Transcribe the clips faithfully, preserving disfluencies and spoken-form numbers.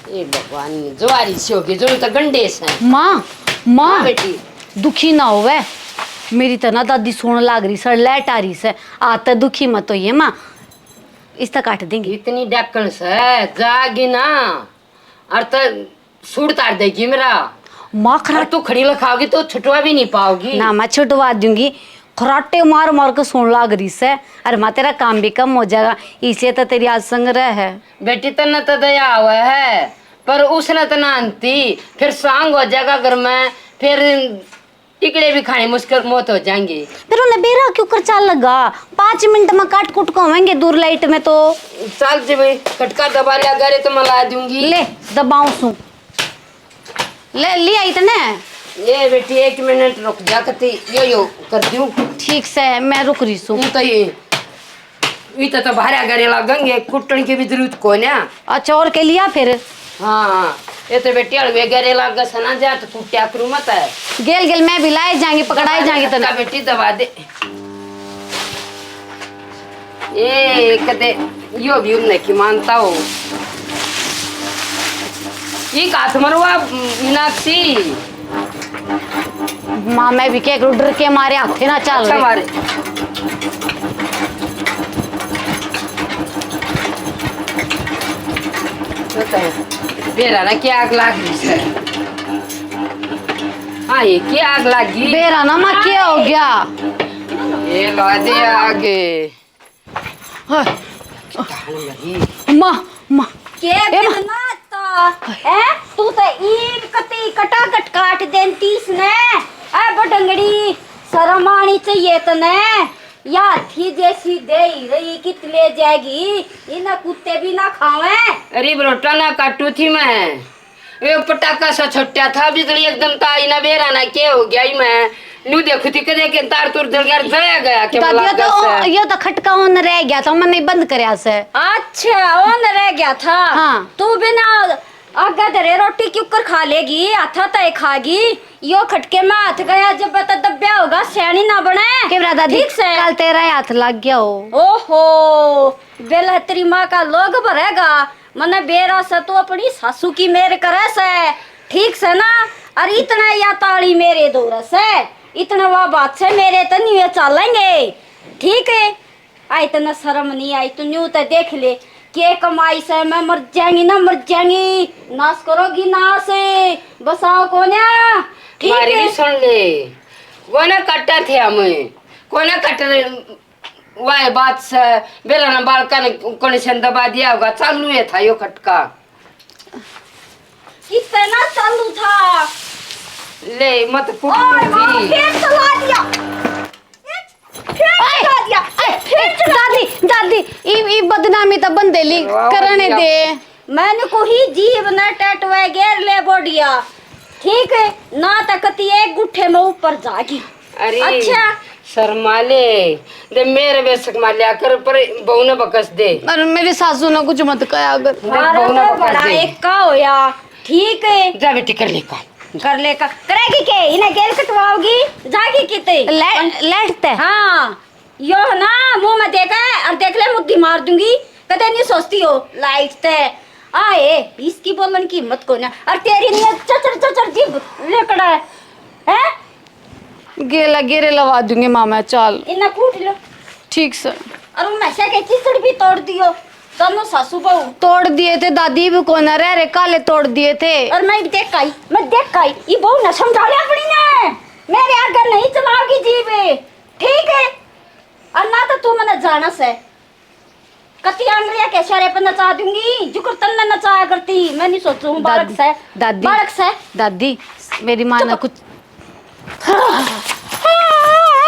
ए भगवान, जवारी सी होगी, जो तो गंडे से। माँ, माँ, हाँ बेटी। दुखी ना होवे। मेरी तो ना दादी सोण लाग रही सै, लैट आ रही सै। आ तो दुखी मत होइए माँ, इस तक काट देंगे। इतनी डैकण से जागी ना, और तो सूट तार देगी मेरा। माँ, खरा और तू खड़ी लखाओगी तो छुटवा भी नहीं पाओगी। ना, मैं छुटवा दूंगी। खराटे मार मार के सोण लाग रही सै। अरे माँ, तेरा काम भी कम हो जाएगा, इसलिए तो तेरी आज संग रह है। बेटी, तन्ने तो दया आवे है, पर उसने तो ना आंती, फिर सांग हो जाएगा घर में, फिर टिकड़े भी खाने मुश्किल मौत हो जाएंगे। फिर उन्हें बेरा क्यों कर चाल लगा? पाँच मिनट में काट कुट को होंगे दूर लाइट में तो। चल जी भाई, खटका दबा लिया, गारे तो मैं ला दूंगी। ले, दबाऊं सू। ले लिया इतने। ये बेटी, एक मिनट रुक जा, कती यो यो कर दूं। ठीक से, मैं रुक रही सू। यूं तो ये, ये तो, तो भारा गारे लागेंगे, कुटन की भी जरूरत को ना। अच्छा, और के लिया फिर? हाँ, ये तो बेटी हलवे गारे लागे सै ना, जा तो कुटिया करू मत है। गेल गेल मैं भी लाए जाएंगे, पकड़ाए जाएंगे तने। बेटी दबा दे। ए, कदे यो भी उन्हें की मानता हो। ये काथ मरवा मीनाक्षी। माँ, मैं भी क्या करूँ, डर के मारे हाथे ना चल अच्छा रहे। मारे। तो बेरा ना क्या आग लाग रही है? हाँ, ये क्या आग लागी? बेरा ना माँ, क्या हो गया? ये ला दे आगे। हाँ। माँ, माँ। के ए, माँ। बिना तो, हैं? तू तो ईब कती कटाकट काट देंती इसने। ए बडंगड़ी, शर्म आनी चाहिए तने। या थी जैसी दे ही रही, कित ले जाएगी? इन्हें कुत्ते भी ना खावे। अरे बरोटा ना काटू थी मैं। ये पटाखा सा छुट्टा था, बिजली एकदम ताई ना बेरा ना के हो गया ही मैं। न्यू देखू थी कदे के तार तुर जल गया, जलया गया के दादी, ये तो, ये तो खटका on रह गया था, मैंने बंद करया से। अच्छा, on रह गया था। हाँ। तू बिना आगे धरे रोटी क्यों कर खा लेगी, हाथा तय खागी। यो खटके में हाथ गया जब तो दब्या होगा, सियाणी ना बने। के बरा दादी, ठीक से। कल तेरा ही हाथ लग गया हो। ओहो, बेला तेरी माँ का लोग भरेगा। मने बेरा से तू अपनी सासू की मेर करे से, ठीक से ना? और इतना या ताली मेरे दौर से, इतना वा बात से मेरे तो नहीं चालेंगे, ठीक है? आई तन्ने शर्म नहीं आई? तू न्यू तो देख ले, के कमाई से मैं मर जाएंगी ना, मर जाएंगी। नाश करोगी नाश, बसाओ कोन्या, ठीक मारी है? भी सुन ले, कोना कट्टा थे हम, कोना कट्टा वाह बात से, बेरा ना बालका ने कोने से दबा दिया होगा, चालू है था यो खटका। कितना चालू था? ले, मत कुट ओए, माँ, जी। फिर चला दिया। फिर चला दिया। ए, फिर ए, चला दादी, दादी, ई, ई बदनामी तो बंदे ली वाह, करने दिया। दे। मैंने कोही जीव न टटवे गेर ले बोडिया, ठीक है ना? तो कती एक गुट्ठे में ऊपर जागी। अरे, अच्छा। शर्मा ले, दे मेरे बेशक मार लिया कर, पर बहू ने बकस दे। पर मेरी सासू ने कुछ मत कहा कर। दे, अरे बहू ने तो बकस बड़ा दे। एक का होया, ठीक है। जा बेटी, कर ले काम। कर ले का, करेगी के? इन्हें गेल कटवाओगी, जागी किते? ले-, लेटते। हाँ, यो है ना, मुंह में देखे और देख ले, मुद्दी मार दूंगी। कदे नहीं सोचती हो, लाइट ते आए, इसकी बोलन की हिम्मत को ना। और तेरी नहीं चचर चचर जीभ लेकड़ा है, हैं? गेला गेरे लवा दूंगी मामा, चाल। इन्ना कूट लो। ठीक से। और वो नशे के चिचड़ भी तोड़ दियो, दोनों सासू बहू। तोड़ दिए थे दादी, भी कोना रह रे, काले तोड़ दिए थे। और मैं देख आई, मैं देख आई, ये बहू ने समझा लिया अपनी ने, मेरे आगे नहीं चलाओगी जीभ, ठीक है? और ना तो तू मने जाना से, कति आंगरिया के इशारे पे नचा दूंगी, जुकर तन्ने नचाया करती। मैं नहीं सोचूं, बालक दादी, से, दादी, बालक से। दादी, मेरी माँ ने चुप। कुछ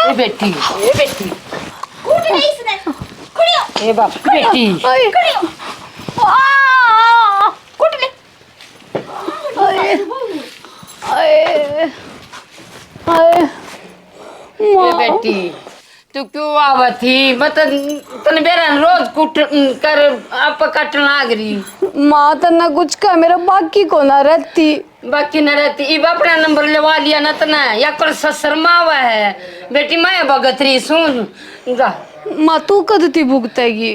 ए बेटी, ए बेटी। कूट ले इसने। खड़ी हो। ए बाप, बेटी। खड़ी हो। आ, कूट ले। आए, आए, आए। ए माँ। बेटी, तू क्यों आवा थी? मैं तन, तन बेरा रोज कुट कर आप काटन लाग रही। माँ, तन्ने कुछ कह, मेरा बाकी को ना रहती। बाकी ना रहती, इब अपना नंबर लेवा लिया ना तने, या कर ससुर माँ आवा है। बेटी, मैं भगत रही सूं। जा। माँ, तू कद ती भुगतेगी?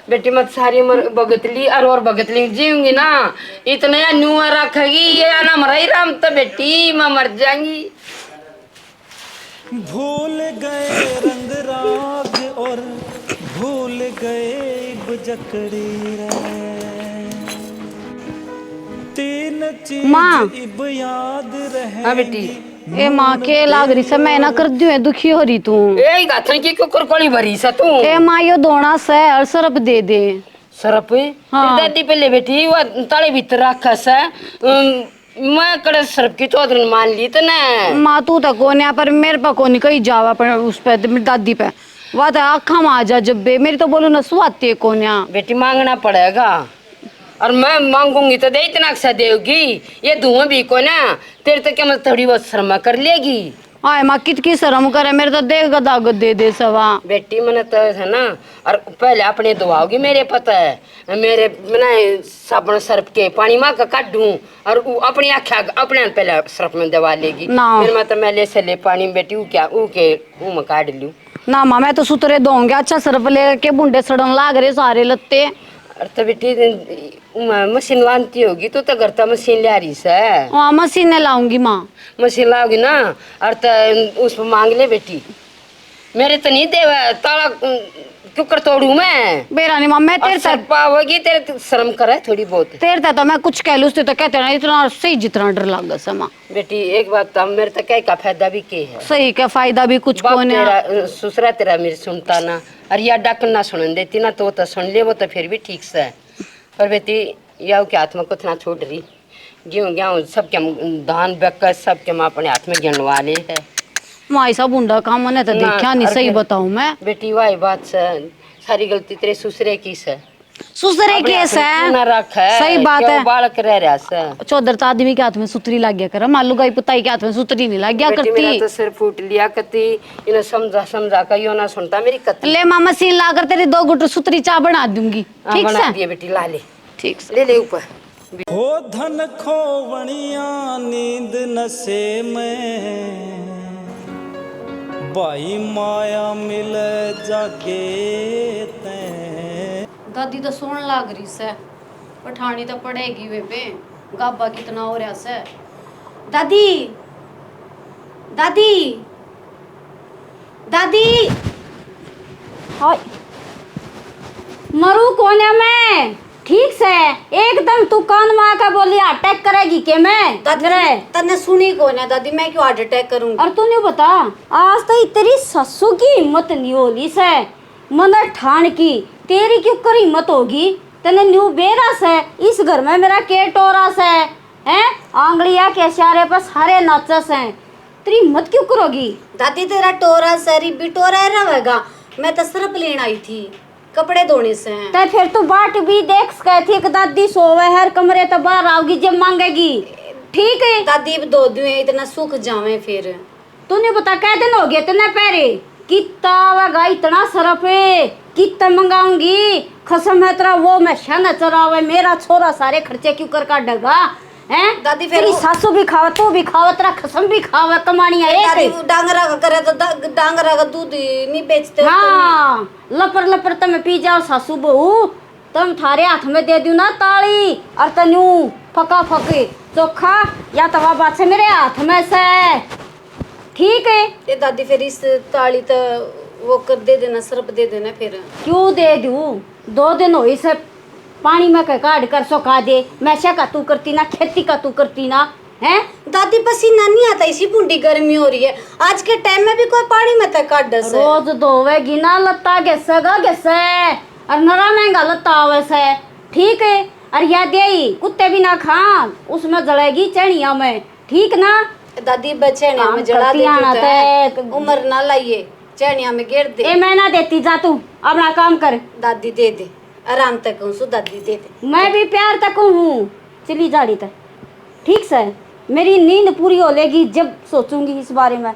बेटी, मत सारी उम्र भगत ली और, और भगत ली जीऊंगी ना, इतना या न्यू रखेगी, ये ना मराई राम तो बेटी, मैं मर जाऊंगी। भूल गए रंग राग और भूल गए इब जकड़ी रे। तीन चीज माँ। इब याद रहेंगी। हाँ बेटी। ए माँ, के लाग रही से, मैं ना कर दूं, दुखी हो रही तू। ए गाथन की क्यों कुरकुरी भरी से तू? ए माँ, यो धोना से और सरप दे दे। सरप? हाँ। तेरी दादी पहले बेटी वो ताले भीतर रखा से। अम, मैं कड़े सरप की चौधरी मान ली तने। माँ, तू तो कोन्या, पर मेरे पे कोनी कही जावा, पर उस पे, मेरी दादी पे। वह तो आँखा में आ जा जब बे, मेरी तो बोलू ना सुहाती है कोन्या। बेटी, मांगना पड़ेगा। और मैं मांगूंगी तो दे, इतना अक्सा देगी। ये धुआं भी कोन्या, तेरे तो क्या, मैं थोड़ी बहुत शर्मा कर लेगी। आए माँ, कितकी शर्म करे, मेरे तो देख गदा गद दे दे सवा। बेटी, मने तो है ना, और पहले अपने धोआओगी मेरे पता है, मेरे मने साबण सर्फ के पानी माँ का काढूं और उ अपनी आख्या अपने पहले सर्फ में दबा लेगी। ना। फिर मैं तो मैले से ले पानी में बेटी, ऊ क्या, ऊ के, ऊ मैं काढ लूं। ना माँ, मैं तो सुतरे धोऊंगी, अच्छा सर्फ लेके, बुंडे सड़न लाग रहे सारे लत्ते। अरे तो बेटी, म-, मशीन लानती होगी, तू तो घर तक मशीन ले आ रही से। हाँ, मशीन ने लाऊंगी माँ। मशीन लाओगी ना, और तो उस पर मांग ले बेटी। मेरे तो नहीं देवे, ताला, उम, क्यों कर तोड़ू मैं? बेरा नहीं माँ, मैं और तेरे तक शर्म पावेगी, तेरे तो शर्म करे थोड़ी बहुत। तेरे तक तो मैं कुछ कह लूँ, उससे तो कहते ना, इतना सही जितना डर लग गया माँ। बेटी, एक बात तो, मेरे तो कह का फायदा भी के है? सही का फायदा भी कुछ बाप कोने। तेरा, अ, ससुरा तेरा मेरी सुनता ना, और या डक ना सुनन देती ना, तो, तो सुन ले, वो तो फिर भी ठीक से। पर बेटी, या के हाथ में कुछ ना छोड़ रही। गेहूं, गेहूं सबके हम धान बेकर सबके हम अपने हाथ में गिनवा ले है। माई सा बुंडा काम मने तो ना, देखा नहीं, और सही फिर बताऊं मैं। बेटी, वाही बात से, सारी गलती तेरे सुसरे की से। सुसरे अपने की हाथ में से। क्यों ना रख है, सही बात क्यों है। बालक रह रहा से। चौधर तो आदमी के हाथ में सुतरी लाग गया करे, माँ लुगाई पुताई के हाथ में सुतरी नहीं लाग गया बेटी, करती। मेरा तो सिर फूट लिया कती, इन्हें समझा समझा कर यो ना सुनता मेरी कती। ले माँ, मशीन ला कर तेरी दो घुट सुतरी चाय बना दूंगी, हाँ, ठीक बना से? दिए बेटी, ला ले। ठीक से। ले ले ऊपर। हो धन खोवणिया नींद नशे में, भाई माया मिले जागे तैं। दादी तो सोण लाग रही से, पठानी तो पड़ेगी वे पे, गाबा कितना हो रहा से। दादी, दादी, दादी। हाय। मरू कोन्या मैं, ठीक से? एकदम तू कान में आके बोली, अटैक करेगी के मैं? दादी, मेरे तन्ने सुनी कोन्या दादी, मैं क्यों हार्ट अटैक करूंगी? और तू न्यू बता, आज तो तेरी सासू की हिम्मत नहीं होली से, मने ठान की, तेरी क्यों कर हिम्मत होगी? तन्ने न्यू बेरा से, इस घर में मेरा के टोरा से, हैं? आंगलिया के इशारे पर सारे नाचे से, तेरी हिम्मत क्यों करोगी? दादी, तेरा टोरा सरी बिटोरा रहेगा। मैं तो सर्फ लेन आई थी, कपड़े धोने से। ते फिर तू बाट भी देख सके थी कि दादी सोवे हर कमरे तो बाहर आओगी जब मांगेगी। ठीक है दादी, अब धो दूं, इतना सूख जावे फिर। तूने बता कै दिन हो गए तन्ने पहरे? कितना आवेगा इतना सरफ, कितना मंगाऊंगी? खसम है तेरा, वो मैं शहन चरावे, मेरा छोरा सारे खर्चे क्यों कर काटेगा? हैं? दादी, फिर तेरी वो सासू भी खावे, तू भी खावे, तेरा खसम भी खावे, कमानिया ए एक दादी, है। वो डांगरा का करे तो दा-, डांगरा का दूध ही नहीं बेचते हो हाँ, तुम। लपर लपर तम पी जाओ सासू बहू, तम थारे हाथ में दे दूं ना ताली, और तन्यू फका फकी चोखा, या तवा बाछे मेरे हाथ में से। ठीक है। ए दादी, फिर इस ताली तो वो कर दे देना, सर्फ दे देना फिर। क्यों दे दूं? दो दिन हो इसे पानी में के काढ़ कर सुखा दे। मैशा का तू करती ना, खेती का तू करती ना, हैं? दादी, पसीना नहीं आता, इसी बूंदी गर्मी हो रही है। आज के टाइम में भी कोई पानी में तक काढ़ से। रोज धोवेगी ना, लत्ता घिसेगा घिसे, और नरा महंगा लत्ता आवे से। ठीक है, और या देई कुत्ते भी ना खान, उसमें जलेगी चढ़िया में। ठीक ना? दादी, बे चैनिया में जला दे तू आना ते। उम्र ना लाइए, चैनिया में गिर दे। ए, मैं ना देती, जा तू अपना काम कर। दादी, दे दे, आराम तक कहूँ सु, दादी, दे दे। मैं भी प्यार तक हूँ, चली जाड़ी तक। ठीक से, मेरी नींद पूरी हो लेगी जब सोचूंगी इस बारे में।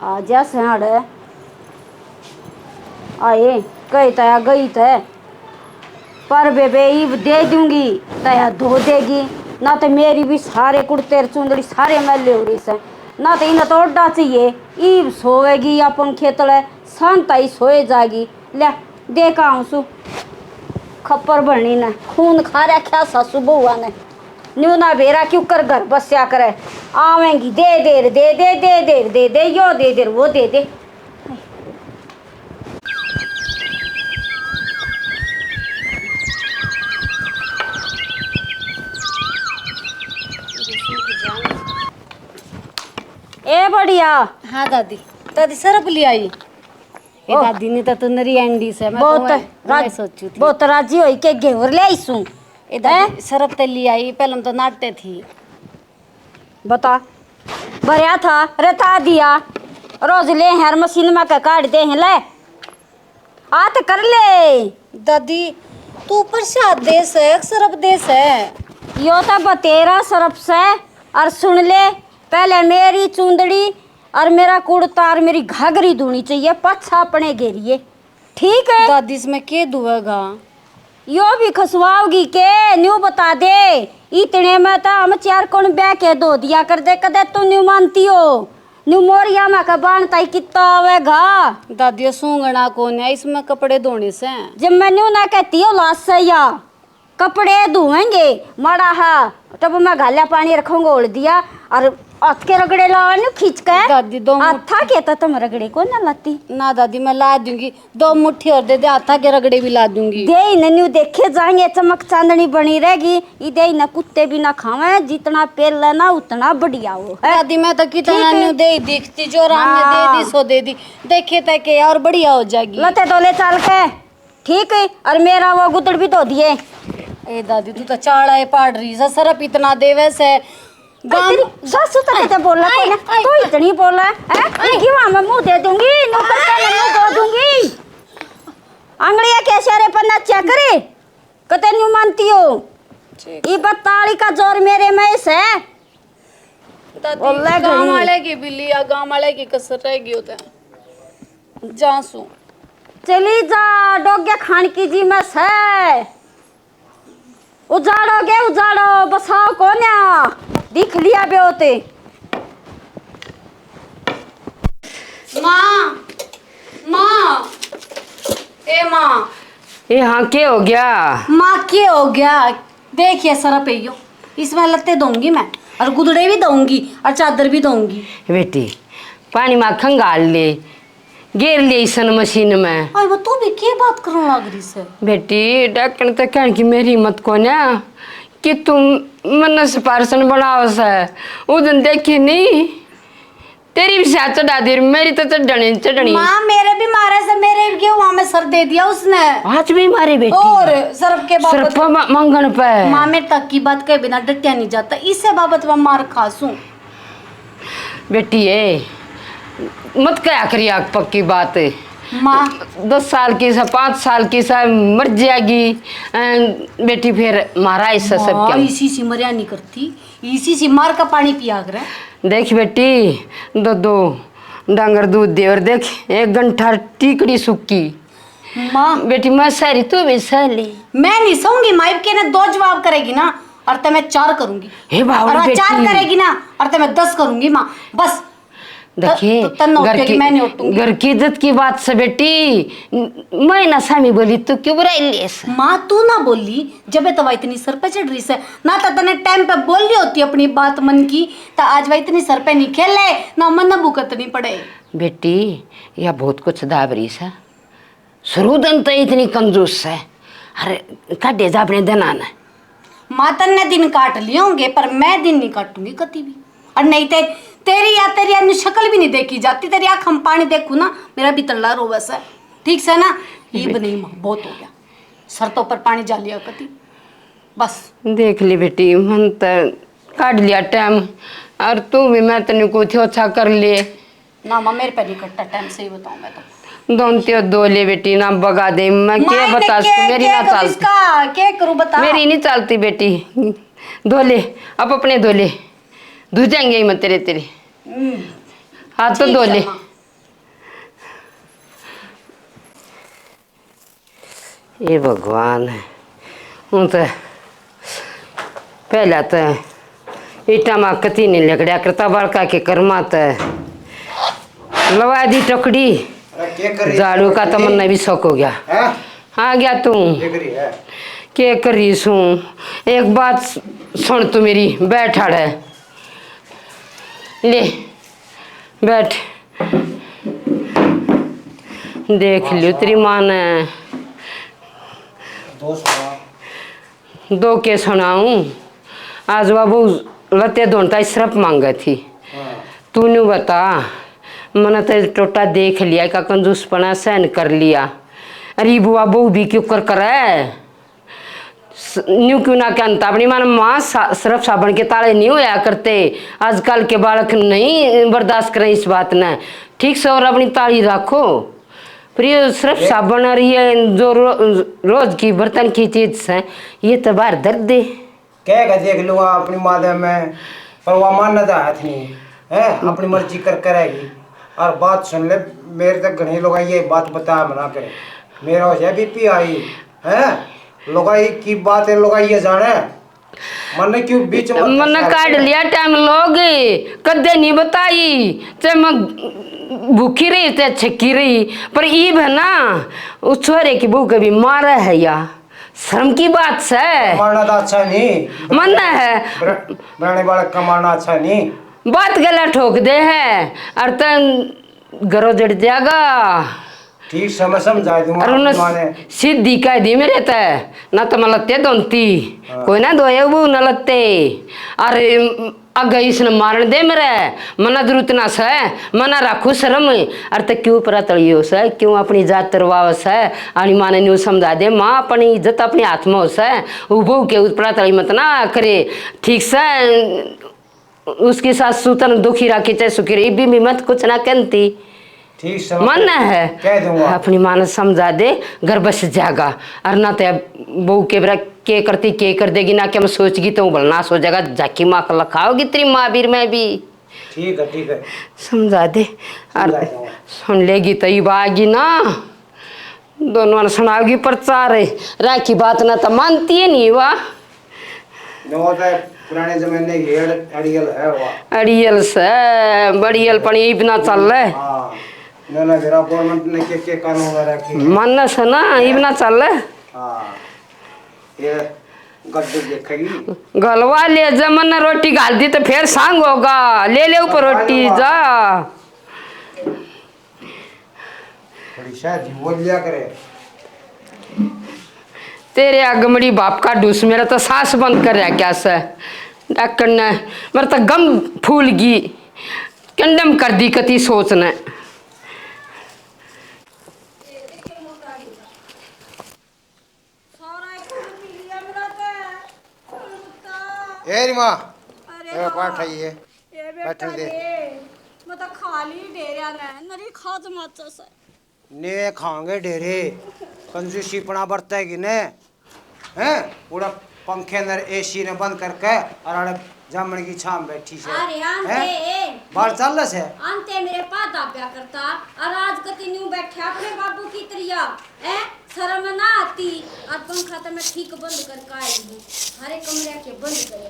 आ जा स्याड़े। आए, कहे तया गई तै। पर बेबे, ईब दे दूंगी, तया धो देगी। ना तो मेरी भी सारे कुर्ते और चुंदड़ी सारे मैले हो रही से, ना तो इन्हें तो ओडा चाहिए। ईब सोवेगी अपन खेतले, शांत आई सोए जाएगी। ले, दे का आऊं सु। खप्पर भरनी ने खून खा रख्या सासू बहुआ ने। न्यू ना बेरा क्यों कर घर बस्या करे। आवेंगी, दे देर, दे दे, दे देर, दे दे, यो दे देर, वो दे दे। ए बढ़िया। हाँ दादी। दादी, सरप ले आई। ए ओह। दादी ने तो तू नरी एंडी से, मैं बहुत तो मैं, मैं राज-, सोचू थी। बहुत राजी होई के घेवर ले आई सूं। ए दादी, हैं? सरप ते ले आई, पहले तो नाटे थी। बता, भरया था, रता दिया, रोज ले हैं और मशीन में के काट दे हैं, ले, आत कर ले। दादी, तू प्रसाद दे से, सरप दे से? यो तो बतेरा सरप से, और सुन ले, पहले मेरी चूंदड़ी और मेरा कुर्ता और मेरी घाघरी धोनी चाहिए, पाछा अपने घेरिए, ठीक है? दादी, इसमें के धुएगा? यो भी खसवाओगी के? न्यू बता दे। इतने में तो हम चार कोण ब्याह के धो दिया कर दे, कदे तू न्यू मानती हो। न्यू मोरिया में का बाण ताई कितना आवेगा? दादी, सूंघना कौन है, इसमें कपड़े धोने से। जब मैं न्यू ना कहती हो लाश से या कपड़े धोएंगे, माड़ा हा टब में घाला पानी रखूंगा, ओल दिया, और हाथ के रगड़े लावा न्यू खींच के। दादी, दो मुठ- हाथा के तो तुम रगड़े को ना लाती। ना दादी, मैं ला दूंगी, दो मुट्ठी और दे दे, हाथा के रगड़े भी ला दूंगी। दे ही ने न्यू देखे जाएंगे, चमक चांदनी बनी रहेगी। ई दे ही ने कुत्ते भी ना खावे, जितना पेल लेना उतना बढ़िया हो, है? दादी, मैं तो कितना ठीक है। न्यू दे ही दिखती, जो राम ने दे हाँ। दी, सो दे दी। देखे तक के और बढ़िया हो जाएगी। लते तो ले चल के। ठीक है, और मेरा वो गुदड़ भी धो दिए। ए दादी, तू तो चाला है पाड़ रही से, सरप इतना देवे से। गाम तेरी सासू तो कहते बोला आई, कोई ना, आई, तू इतनी बोला है, हैं? आई। इनकी वहां मैं मुंह दे दूंगी, नौकर का मैं मुंह धो दूंगी। आंगड़िया के इशारे पर नाचा करे, कते न्यू मानती हो। ठीक। ये बताली का जोर मेरे में से। दादी, बोले गांव घड़ी। वाले की बिल्ली या गांव वाले की कसर रह गई होता है। जा सू। चली जा, डोग्या खान की जी में से। उजाड़ोगे, उजाड़ो, बसाओ कोन्या। दिख लिया ब्योते। माँ, माँ, ए माँ। ए हाँ, के हो गया? माँ, के हो गया? देखिए सरप यो, इसमें लत्ते दूंगी मैं, और गुदड़े भी दूंगी, और चादर भी दूंगी। बेटी, पानी में खंगाल ले, गेर ले इसन मशीन में। अरे वो तू भी के बात करने लग रही से? बेटी, डाकण तो कहन की मेरी हिम्मत को ना, कि तुम मन सिफारिशन बनाओ से, उस दिन देखी नहीं, तेरी भी साथ चढ़ा दी, मेरी तो चढ़नी, चढ़नी। माँ, मेरे भी मारे से, मेरे भी गेहूं में सर दे दिया उसने। आज भी मारे बेटी। और सरप के बाबत। सरप मा-, मांगण पे। माँ, मेरे तक की बात कहे बिना डटिया नहीं जाता, इसे बाबत मैं मार खा सूं। बेटी ए, मत कहा करी आग पक्की बात। माँ। दस साल की सा, पाँच साल की सा, मर जाएगी, अ, बेटी, फिर मारा इस सब माँ, क्या? इसी सी मरिया नहीं करती। इसी सी मार का पानी पिया करे। देख बेटी, दो दो डांगर दूध दे और देख, एक घंटा टीकड़ी सूखी। माँ। बेटी, मैं सह रही, तू भी सह ले। मैं नहीं सहूंगी माँ, इबके ने दो जवाब करेगी ना, और ते मैं चार करूंगी। हे बावड़ी और बेटी। चार करेगी ना, और ते मैं दस करूंगी माँ, बस। देखे, त-, त-, तन्ने घर उठेगी, की, मैं नहीं उठूंगी। घर की इज्जत की बात से बेटी, म-, मैं ना सामी बोली, तू क्यों बुराई ले से? माँ, तू ना बोली, जब तो वा इतनी सर पे चढ़ रही से, ना तो तने टाइम पे बोल ली होती अपनी बात मन की, तो आज वा इतनी सर पे नहीं खेले, ना मन भुगतनी पड़े। बेटी, या बहुत कुछ दाब रही से। शुरू दिन तो इतनी कंजूस है। अरे, काटे जा अपने दिना ने। माँ, तन्ने दिन काट लिए होंगे, पर मैं दिन नहीं काटूंगी कती भी। और नहीं ते तेरी या तेरी या शक्ल भी नहीं देखी जाती। तेरी आँख में पानी देखूं ना, मेरा भी तल्ला रोवे से। ठीक से ना? ये बेटी। बनी माँ, बहुत हो गया। सर तो ऊपर पानी जा लिया कती। बस। देख ली बेटी, मन तो काट लिया टाइम, और तू भी, मैं तने कुछ अच्छा कर ले। ना माँ, मेरे पे नहीं कटता टाइम, सही बताऊं मैं तो। दोनों ते दो ले बेटी, ना बगा दे, मैं माँ, के इते बता के, तू, मेरी के ना करूँ चलती। इसका, के करूँ बता? मेरी नहीं चलती बेटी, दो ले, अब अपने दो ले, धो जाएंगे ही मैं तेरे, तेरे। हम्म। हाथ तो ठीक धो है ले। माँ। हे भगवान, हूँ तो पहला तो ईटा मा कती नहीं लिकड़या करता, बालका के करमा तो लवा दी टुकड़ी, अरे, के कर रही है? झाड़ू का तो मन्ने भी शौक हो गया। हैं? आ गया तू। के कर रही है? के कर रही सूं? एक बात सुन तू मेरी, बैठ आड़े। ले, बैठ। देख लियो तेरी माँ ने। दो सुना। दो के सुनाऊं? आज वा बहू लत्ते धोण ताई सरफ मांगे थी। हाँ। तू न्यू बता, मने तो टोटा देख लिया, का कंजूसपना सहन कर लिया। अरे बुआ बहू भी क्यों कर करे? स-, न्यू क्यों ना कहता अपनी माँ ने, माँ सा-, सरफ साबण के ताले नहीं होया करते। आजकल के बालक नहीं बर्दाश्त करें इस बात ने। ठीक से और अपनी ताली रखो। पर ये सिर्फ साबण और ये जो रो-, रोज की बर्तन की चीज है, ये तो बाहर धर दे। कह के देख लूंगा अपनी माँ दे मैं, पर वह मानना तो हाथ नहीं है, अपनी मर्जी कर करेगी। और बात सुन ले, मेरे तक घणी लोग ये बात बता मना करे, मेरा हो जाए बीपी आई है। लुगाई की बात है, लुगाई ये जाने। मन्ने क्यों बीच में मन्ने काट लिया टाइम लोग, कदे नहीं बताई, चाहे मैं भूखी रही चाहे छकी रही, पर ईब है ना, उस छोरे की बहू कभी मारे है या शर्म की बात से। मारना तो अच्छा नहीं। मन्ने है। ब्र-, ब्राने बालक का मारना अच्छा नहीं। बात गला ठोक दे है, और तन घरों जड़ जाएगा। ठीक समय समझा दूंगा अरे उन्हें अपनी माँ ने। सीधी कह दी मेरे ते, ना तो मैं लत्ते धोती, हाँ। कोई ना धोए वो ना लत्ते। अरे अगर इसने मारण दे मेरे, मना जरूरत ना से, मना राखू शर्म। अरे तो क्यों परा तलियो से, क्यों अपनी जात तरवाव से? आनी माँ ने न्यू समझा दे, माँ अपनी इज्जत अपने हाथ में हो से, वो बहू के ऊपर परा तली मत ना करे, ठीक से। उसकी सासू तन दुखी राखी चाहे सुखी रही, बीबी मत कुछ ना कहती। ठीक समझ मन है। कह दूंगा। अपनी माँ ने समझा दे, घर बस जागा। और ना ते बहू के बरा के करती, के कर देगी, ना के मैं सोचगी तो भलना सो जाएगा, झाकी माँ का लखाओगी तेरी माँ बीर में भी। ठीक है, ठीक है। समझा दे। और समझा दूंगा। सुन लेगी तो इब आगी ना। दोनों ने सुनाओगी प्रचार। राखी बात ना तो मानती है नहीं वा। वो तो पुराने जमाने की अड़-, अड़ियल है वा। अड़ियल से, बड़ियल पण इब ना चल ले। हाँ। ना, ना, जरा government ने के, के कानून ला रखे हैं। मानस है ना, इब ना चल ले। हाँ। ये गड्ढे देखेगी। गलवा ले, जब मन्ने रोटी घाल दी तो फिर सांग होगा। ले ले ऊपर रोटी, जा। थोड़ी शादी बोल लिया करे। तेरे आगमड़ी बाप का डूस, मेरा तो सांस बंद कर रहा क्या से? डॉक्टर ने मेरा तो गम फूल गई, कंडम कर दी कती सोच ने। सारा एक मिल लिया मेरा तो। ए री माँ, अरे ए, हाँ। पाठ है ये। ए बेटा बैठन दे। रे, मैं तो खा ली डेरिया ने, नरी खाज माचा से। ने खाओगे डेरे, कंजूसीपना बरतेगी ने, हैं? पूरा पंखे अंदर एसी ने बंद करके और आड़े जामन की छाम बैठी से, अरे आंते हैं? ए। बाल चाल से? आंते मेरे पा दाब्या करता, और आज कति न्यू बैठा अपने बाबू की तरिया, हैं? शर्म ना आती? आज पंखा तो मैं ठीक बंद करके आई हूँ, सारे कमरे के बंद करे।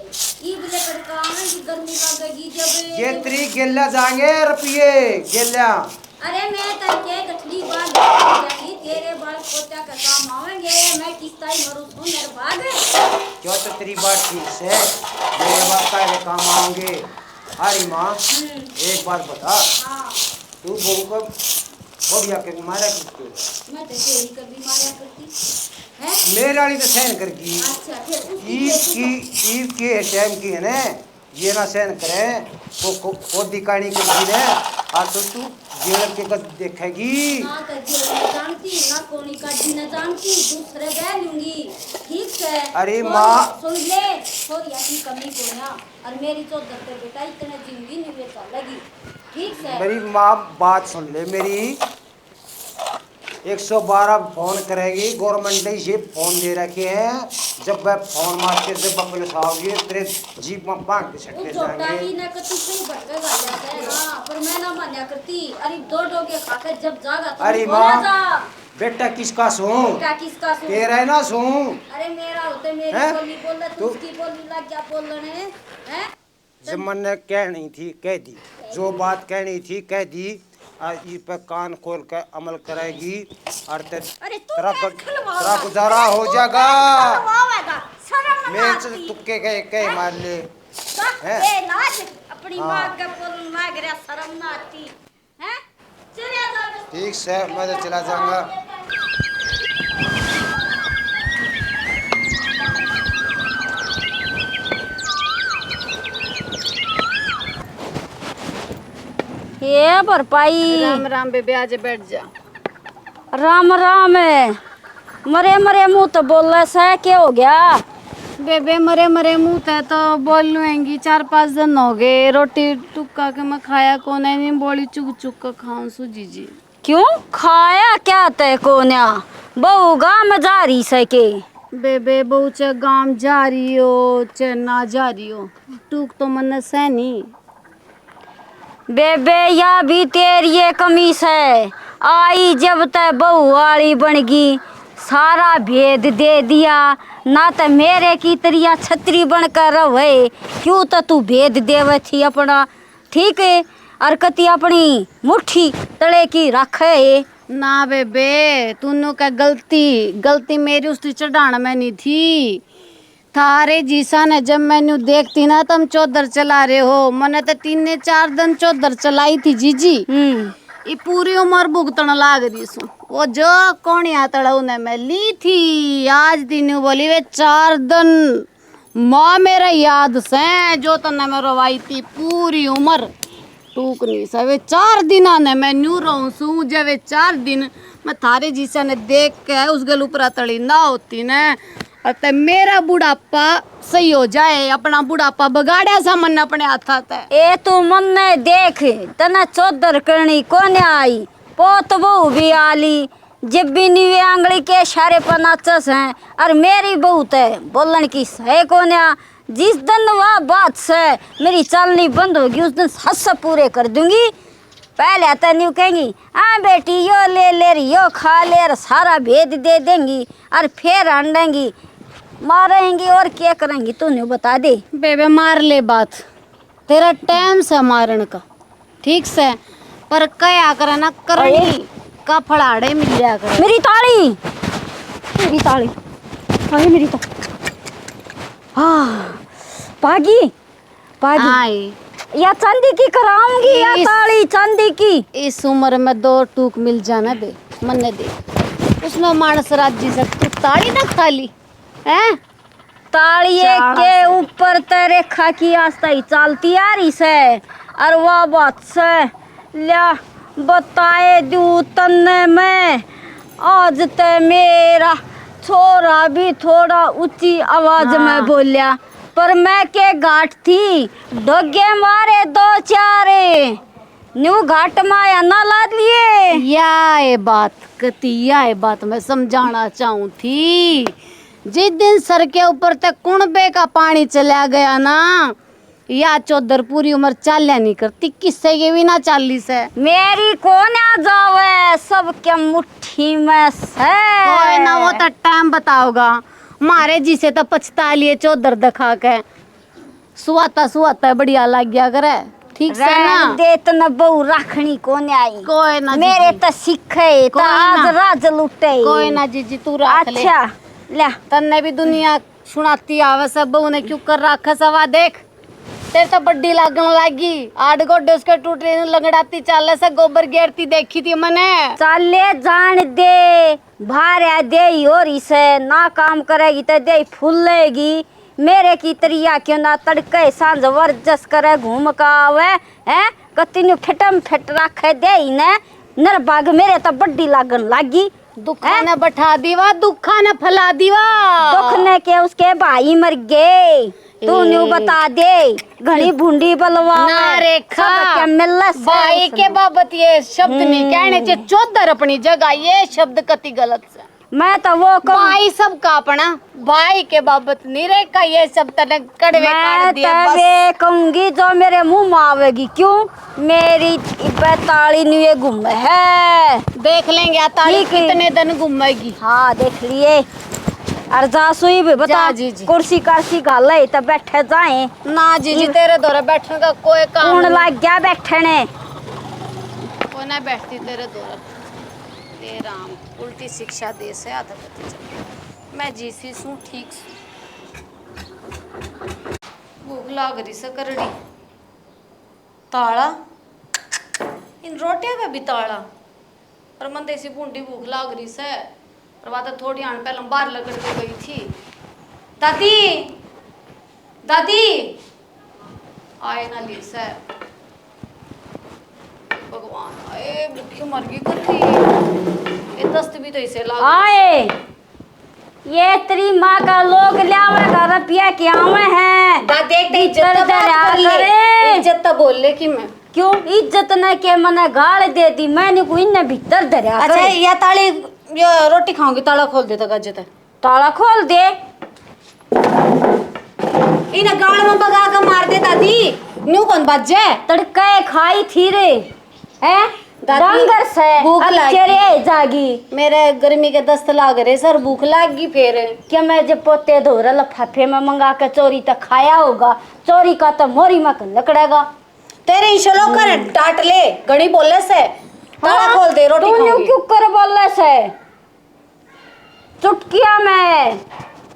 ईब ले करके आवेंगी, गर्मी लगेगी जब। ये तेरी गेला जाएंगे रुपये, गेला। अरे मैं तन के गठड़ी बांध के जाऊंगी, तेरे बाल पोत्या का काम आवेंगे, मैं किस्ता ही मरूं सुंदर बाग। क्यों तो तेरी बात ठीक से, मेरे बाप का ये काम आवेंगे। अरे माँ, हम्म। एक बात बता, हाँ। तू बहू को बढ़िया के मारा किसको? मैं तो तेरी कभी मारा करती। हैं? मेरे वाली तो सहन कर गई। अच्छा, फिर उसकी ईब की, ईब के टाइम की है ना, ये ना सहन करे, को, को, कोदी कानी के दिन है, और तो तू जेल के कद देखेगी। ना तो जेल में जानती, ना कोनी काटी ना जानती, दूसरे बह लूंगी। ठीक से? अरे और माँ। सुन ले, छोरिया की कमी कोना, और मेरी चौधर पे बेटा इतने जिंदगी नहीं वे चलेगी। ठीक से? मेरी माँ, बात सुन ले मेरी। एक सौ बारह फोन करेगी, government ने ये फोन दे रखे हैं। जब वह फोन मार के जब पुलिस आओगी, तेरे जीप में भांग के वो सट्टे छोटा जाएंगे। ही ना कति सही भटकेगा जाता है, हाँ, पर मैं ना मान्या करती। अरे दो डोगे खा के जब जागा तो अरे बोला माँ, जा। बेटा किसका सूं? बेटा किसका सूं? तेरा है ना सूं? अरे मेरा होते मेरी हैं? बोली बोल, तू तू उसकी बोली लग गया बोलने, हैं? जब मन्ने कहनी थी, कह दी। जो बात कहनी थी, कह दी। आ, ई पे कान खोल के अमल करेगी, और ते अरे तू तेरा क्या गु-, खलवावेगा? तेरा गुजारा हो जाएगा। खलवावेगा, शर्म ना मेरे से आती। तुक्के के, के मार ले। हैं? बेलाज अपनी हाँ। माँ के बोलने लग रहा, शर्म ना आती। हैं? चले जाओ। ठीक से, मैं तो चला जाऊंगा। ये भरपाई। राम राम बेबे, आजे बैठ जा। राम राम। मरे मरे मुंह तो बोले से, के हो गया? बेबे, मरे मरे मुंह ते तो बोल लूंगी, चार पांच दिन हो गए, रोटी टुक्का के मैं खाया कोने, नहीं बोली चुग चुग के खाऊं सू जीजी। क्यों, खाया क्या तै कोन्या? बहू गाँव में जा रही से के? बेबे, बहू चे गाँव जा रही हो चे ना जा रही हो, टूक तो मन्ने सै नहीं। बेबे, या भी तेरी ये कमी से, आई जब तै बहू वाली बन गई, सारा भेद दे दिया। ना तै मेरे की तरिया छतरी बन कर रहे, क्यों तो तू भेद देवे थी अपना, ठीक है, और कती अपनी मुट्ठी तले की रखे है। ना बेबे, तूने का गलती, गलती मेरी उसकी चढ़ाण में नहीं थी। थारे जीसा ने जब मैंने देखती ना, तुम चौधर चला रहे हो, मैंने तो तीन ने चार दिन चौधर चलाई थी जीजी। हम्म। ये पूरी उम्र भुगतण लाग रही सू। वो जो कोणिया तले उन्हें मैं ली थी, आज दिन बोली वे चार दिन। माँ मेरा याद से जो तन्ने मैं रोवाई थी पूरी उम्र। टूक नहीं से, वे चार दिना ने मैं न्यू रहूं सूं, जे वे चार दिन मैं थारे जीसा ने देख के उस गल ऊपर तली ना होती ने, और ते मेरा बुढ़ापा सही हो जाए, अपना बुढ़ापा बगाड़ा सा मन अपने हाथा ते। ए तू मन्ने देख, तन्ने चौधर करनी कोन्या आई, पोत बहू भी आली, जब भी नी वे आंगली के इशारे पर नाचे सै, और मेरी बहू ते बोलण की सै कोन्या। जिस दिन वा बात से मेरी चालनी बंद होगी, उस दिन सस पूरे कर दूंगी। पहले तो न्यू कहेंगी, "हाँ बेटी, यो ले ले रे, यो खा ले रे," सारा भेद दे देंगी और फिर हांडेंगी, मारेंगी और क्या करेंगी, तू न्यू बता दे। बेबे, मार ले बात, तेरा टाइम से मारण का, ठीक से, पर कया करे ना, करनी का फल आड़े मिल जाया करे। मेरी ताली, मेरी ताली, अरे मेरी ताली, हाँ, भागी। पाजी। आए। या चांदी की कराऊंगी, या इस, ताली चांदी की। इस उम्र में दो टूक मिल जाना बे, मन्ने दे। उसमें मानस राजी से तू ताली ना खा ली, हैं? ताली के ऊपर ते रेखा की आस्था ही चालती आ रही से। और वह बात से, ल्या, बताए दू तन्ने मैं, आज ते मेरा छोरा भी थोड़ा ऊंची आवाज में हाँ। बोल्या, पर मैं के घाट थी, ढोगे मारे दो चार, न्यू घाट माया ना लाद लिए। या ए बात कती, या ए बात मैं समझाना चाहूं थी, जिस दिन सर के ऊपर ते कुणबे का पानी चला गया ना, या चौधर पूरी उम्र चाल्या नहीं करती, किस्से के भी ना चाली से। मेरी कोन्या जावे, सबके मुट्ठी में से। कोई ना, वो तो टाइम बताओगा। मारे जिसे तो पछता लिए चौधर दिखा के। सुहाता सुहाता बढ़िया लाग गया करे, ठीक से ना? रहन दे, इतना बहू रखनी कोन्या आई। कोई ना मेरे जीजी। तो सीखे, तो कोई आज ना। राज लुटे। कोई ना जीजी, तू रख ले। अच्छा, ले। तन्ने भी दुनिया सुनाती आवे से, बहू ने क्यों कर रखा से, वा देख। तेरे तो बड्डी लागण लागी, आठ गोडे उसके टूट रहे, लंगड़ाती चाले से, गोबर गेरती देखी थी मने। चाले जान दे, भार्या देही हो रही से, ना काम करेगी तो देही फूलेगी। मेरे की तरिया क्यों ना तड़के सांझ वर्जस करे घूम का आवे, हैं? कती न्यू फिटम फिट रखे देही ने, नरबाग मेरे तो बड्डी लागण लागी। दुखा हैं? ने बैठा दीवा, दुखा ने फैला दीवा। दुख ने के उसके भाई मर गए, तू न्यू ए। बता दे, घणी भूंडी बलवा ना में रेखा, सब के मिलस है भाई उसमें। के बाबत ये शब्द नहीं हम्म। कहने चाहिए। चौधर अपनी जगह, ये शब्द कति गलत से। मैं तो वो कहूँ भाई सबका अपना, भाई के बाबत नहीं रेखा, ये सब तने कड़वे मैं काट दिए तो बस। वे कहूंगी जो मेरे मुंह में आवेगी, क्यों मेरी इब्बे ताली न्यू ये घूमे है। देख लेंगे आ ताली ठीक है। कितने दिन घूमेगी। हाँ, देख लिए। और जा सुई भी बता, जा जीजी। कुर्सी कार्सी घाले तो बैठे जाए। ना जीजी, तेरे धोरे बैठने का कोई काम कौन नहीं। लाग गया बैठने? ना बैठती तेरे दौर। हे राम, उल्टी शिक्षा दे से आधा पति चल। मैं जीसी सूं ठीक सूं। भूख लाग रही से करड़ी। ताला, इन रोटियां पे भी ताला। पर मन तो इसी भूंडी भूख लाग रही से। पर बात थोड़ी आन पहले बाहर लगड़ के गई थी। दादी, दादी, आए ना ली से। भगवान, आए भूखी मर गई कर रही। ये दस्त भी तो इसे लाग आए। ये तेरी माँ का लोग ल्यावे का रुपया के आवे हैं। दा देख, ते इज्जत भीतर तो बात धरा कर ले। करे। इज्जत तो बोल ले कि मैं। क्यों इज्जत न के मने गाल दे दी, मैंने को इन्ने भीतर धरा अच्छा, करे। या ताली, यो रोटी खाऊंगी, ताला खोल दे तक अज तक। ताला खोल दे। इन्हें गाल में बगा के मार दे दादी, न्यू कौन बज जाए? तड़के खाई थी रे। हैं? दादी, डांगर से, भूख अब लागी। चेरे जागी। मेरे गर्मी के दस्त लाग रहे सर, भूख लाग गई फिर। क्या मैं जब पोते धोरे लफाफे में मंगा के चोरी तो खाया होगा, चोरी का तो मोरी में कन लकड़ेगा। तेरे ईशलो कर डांट ले, घणी बोले से। ताला हाँ, खोल दे, रोटी तू न्यू खाऊंगी। क्यों कर बोले से? चुटकिया में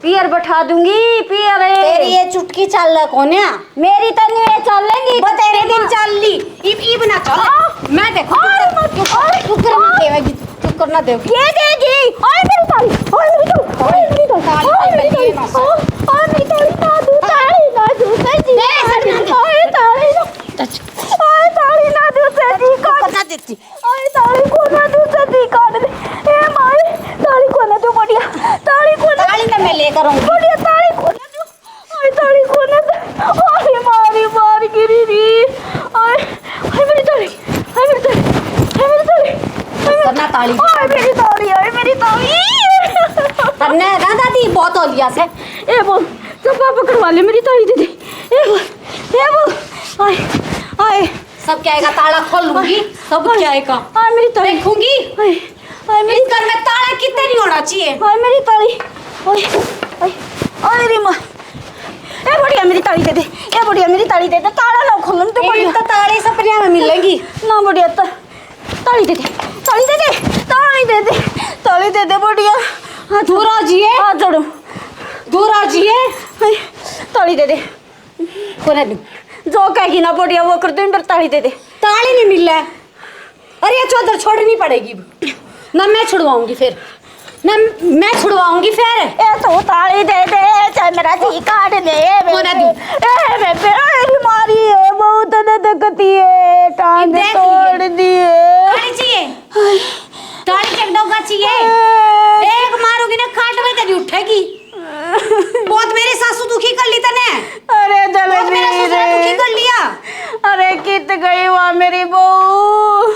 पियर बैठा दूंगी, पियर। तेरी ये चुटकी चाल रहा कोन्या? मेरी तो नहीं ये चालेंगी। वो तेरे दिन चाल ली, इब, इब ना चाल। हाँ। मैं देखो, हाँ, तू कर, मत, तू कर, हाँ। तू कर ना देवेगी, तू कर ना देवेगी। ये देगी। ओए मेरी ताली, ओए मेरी ताली, ओए मेरी ताली, ताली ओए मेरी ताली, ये ना। ओए, ओए मेरी ताली, ना दू, ताली ना दू, सर जी। दे, सर जी। ओए ताली ना, ओए ताली ना दू, सर जी, तू कर ना देती। आए ताली कोना तू सदी काट दे। ए माई, ताली कोना तू बढ़िया। ताली कोना। ताली तो मैं लेकर आऊंगी। बढ़िया ताली कोना तू। आए ताली कोना तू। आए मारी मार गिरी री। आए, आए मेरी ताली। आए मेरी ताली। आए मेरी ताली। आए मेरी करना ताली। आए मेरी ताली, आए मेरी ताली। तन्ने ना दादी बहुत हो लिया से। ए बोल, चुप्पा पकड़वा ले मेरी ताली दे दे। ए बोल, ए बोल। आए, आए। सब क्या आएगा, ताला खोलूंगी, सब क्या आएगा। हाय मेरी ताली। देखूंगी। हाय, हाय मेरी इस घर में ताला कितने नहीं होना चाहिए। हाय मेरी ताली। हाय, हाय, हाय रे माँ। ए बढ़िया मेरी ताली दे दे। ए बढ़िया मेरी ताली दे दे। ताला ना खोलूं तो ये बढ़िया। तो ताले सपनिया में मिलेंगी। ना बढ़िया तो ताली दे दे। ताली दे दे। ताली दे दे। ताली दे दे बढ़िया। हाथ दूर आ जाइए। हाथ जोड़ो। दूर आ जाइए। हाय, ताली दे दे। कोने दूं। जो कहेगी ना बढ़िया वो कर दूं, पर ताली दे दे। ताली नहीं मिल रहा है। अरे ये चौधर छोड़नी पड़ेगी। ना मैं छुड़वाऊंगी फिर। ना मैं छुड़वाऊंगी फिर। ए तो ताली दे दे, चाहे मेरा जी काट दे। ए कोने दूं। ए बेबे, ए मारी है, बहुत न दकती है, टांग देख लिए। तोड़ दिए। ताली चाहिए। ताली चकदौगा चाहिए। एक मारूंगी ना, खाट में तेरी उठेगी। बहुत मेरे सासू दुखी कर ली तने। अरे बहुत मेरा ससुरा दुखी दलबीर। कर लिया। अरे कित गई वा मेरी बहू,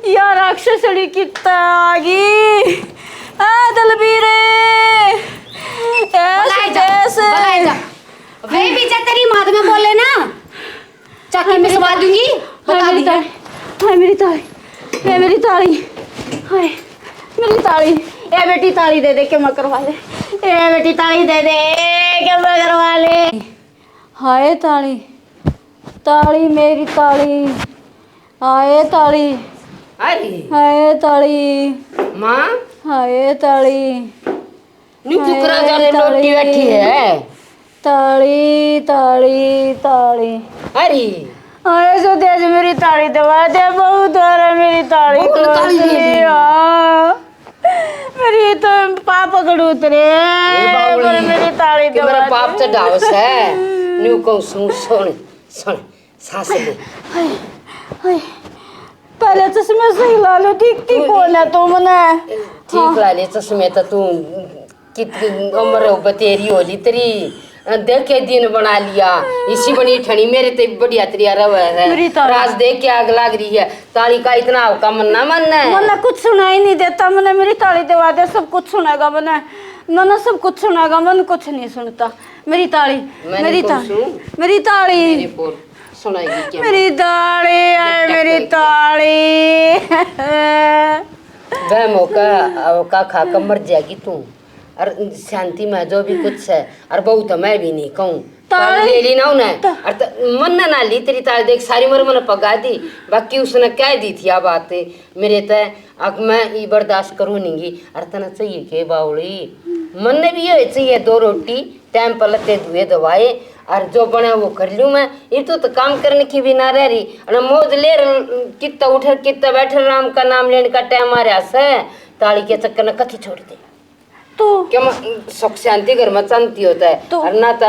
या राक्षसड़ी कित आ गई। आ दलबीर, ए बुलाए जा, सुदेश। बुलाए जा। वे भी जब तेरी माँ में बोले ना, चाकी हाय मेरी पिसवा ताली। दूंगी, हाय बता मेरी दी। ताली। हाय मेरी ताली। ए मेरी ताली। हाय मेरी ताली। ए बेटी ताली दे दे, के मैं करवा ले। ए बेटी ताली दे दे, के मैं करवा ले। हाय ताली, ताली मेरी ताली। हाय ताली। अरे। हाय ताली। माँ। हाय ताली। न्यू हाय फुकरा जाले ताली। लोटी बैठी है। ताली, ताली, ताली। अरे। हाय सुदेश, मेरी ताली दबा दे, बहुत बार मेरी ताली बहुत दबा ताली दे दे। दी। हाँ। मेरी तो पाप पकड़ उतरे, ए बावली, पर मेरी ताली कि दबा मेरा दे। पाप चढ़ाव से। न्यू कहूँ सुन, सुन, सुन। सांस ले। हाय, हाय। पहले चश्मे सही ला लो, दिखती तू कौन है तू मने? ठीक हाँ। ला ले चश्मे तो तू कितनी उम्र हो बतेरी हो ली तेरी। देख के दिन बना लिया। इसी बनी ठणी मेरे ते बढ़िया तरिया रहे है। मेरी ताली। राज देख के आग लाग रही है। ताली का इतना हल्का मन ना मन है। मने कुछ सुनाई नहीं देता, मने मेरी ताली दबा दे, सब कुछ सुनेगा मने। मने सब कुछ सुनेगा, मन कुछ नहीं सुनता। मेरी ताली, मैंने मेरी तो ताली, सुन। मेरी ताली। मेरी बोल। सुनाएगी क्या? मेरी ताली, आए मेरी ताली। वह मौका, अवका खा के मर जाएगी तू। और शांति में जो भी कुछ है, और बहू तो मैं भी नहीं कहूँ। ताली ले ली ना उन्हें। और त-, मन ने ना ली तेरी ताली, देख, सारी उम्र मैंने पगा दी, बाकी उसने कह दी थी आ बात मेरे तय। अब मैं ये बर्दाश्त करूँ नहीं। और तने चाहिए के बावली? मन ने भी ये चाहिए दो रोटी, टाइम पर लत्ते धुए दवाए, और जो बने वो कर लूँ मैं। ये तो, तो काम करने की भी ना रह रही, और मौज ले रह-, कितना उठे, कितना बैठे, राम का नाम लेने का टाइम आ रहा से। ताली के चक्कर न कथी छोड़ दे। तू क्या म-, सुख शांति घर में चाहती होता है, तू और ना तो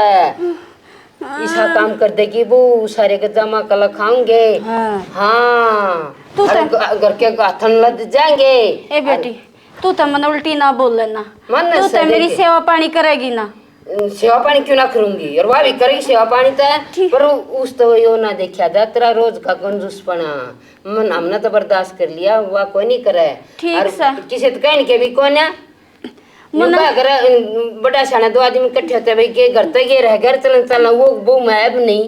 ऐसा काम कर देगी वो, सारे के जमा कला खाऊंगे। हाँ। हाँ। तू और तो ग-, घर के गाथन लद जाएंगे। ए बेटी, तू तो मन उल्टी ना बोल लेना। मन तू तो मेरी सेवा पानी करेगी ना। सेवा पानी क्यों ना करूंगी, और वह भी करेगी सेवा पानी तो। ठीक। पर उ-, उस तो यो ना देखा जा तेरा रोज का कंजूसपना। मन हमने तो बर्दाश्त कर लिया, वह कोई नहीं करे। ठीक और से। किसी तो कहने के भी कोन्या। न्यू मन का करे, बड़ा स्याणा दो आदमी इकट्ठे होते भाई, के घर तक ये रह, घर चलन चलना, वो, वो मैं अब नहीं।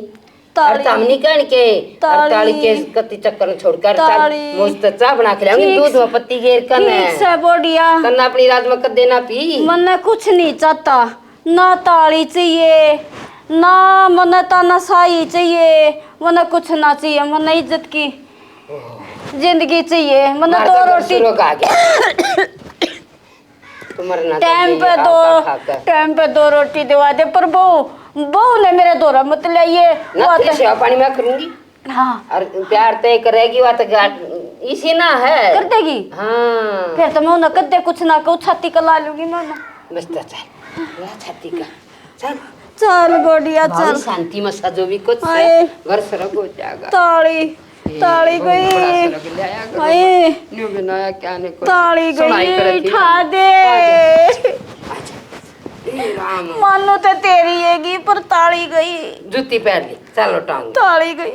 ताली। और तो हम नहीं कहने के, और ताली। ताली के कति चक्कर न छोड़कर चल, ताली। मौज तो चाह बना के लाऊंगी, ठीक दूध से। में पत्ती गेर कर ठीक से बोडिया। करना अपनी रात में कदे ना पी। मन्ने कुछ नहीं चाहता, ना ताली चाहिए, ना मन्ने तानाशाही चाहिए, मन्ने कुछ ना चाहिए, मन्ने इज्जत की जिंदगी चाहिए, मन्ने मार दो तो घर रोटी। सुरोग आ गया। तो मरना टाइम चाहिए, पे दो, खा, खा, खा। टाइम पे दो रोटी दिवा दे, पर बहू, बहू ने मेरे धोरा मत लाइए। ना वो तेरी तो सेवा पानी मैं करूंगी। हाँ। और प्यार तय करेगी, वो तो गा-, इसी ना है। कर देगी? हाँ। फिर तो मैं उन्हें कदे कुछ ना कहूँ, छाती का ला लूंगी मैं उन्हें। बस तो चल, ला छाती का, चल। चल गोडिया, भाई चल। शांति में सजो भी कुछ से, हाय। घर सरग हो जाएगा। ताली। ताली गई। हाय। न्यू बनाया क्या ने कुछ ताली सुनाई गई, करे थी। ठा दे। अच्छा। ए राम। मानो तो तेरी हैगी, पर ताली गई। जूती पहन ली, चलो टांग। ताली गई।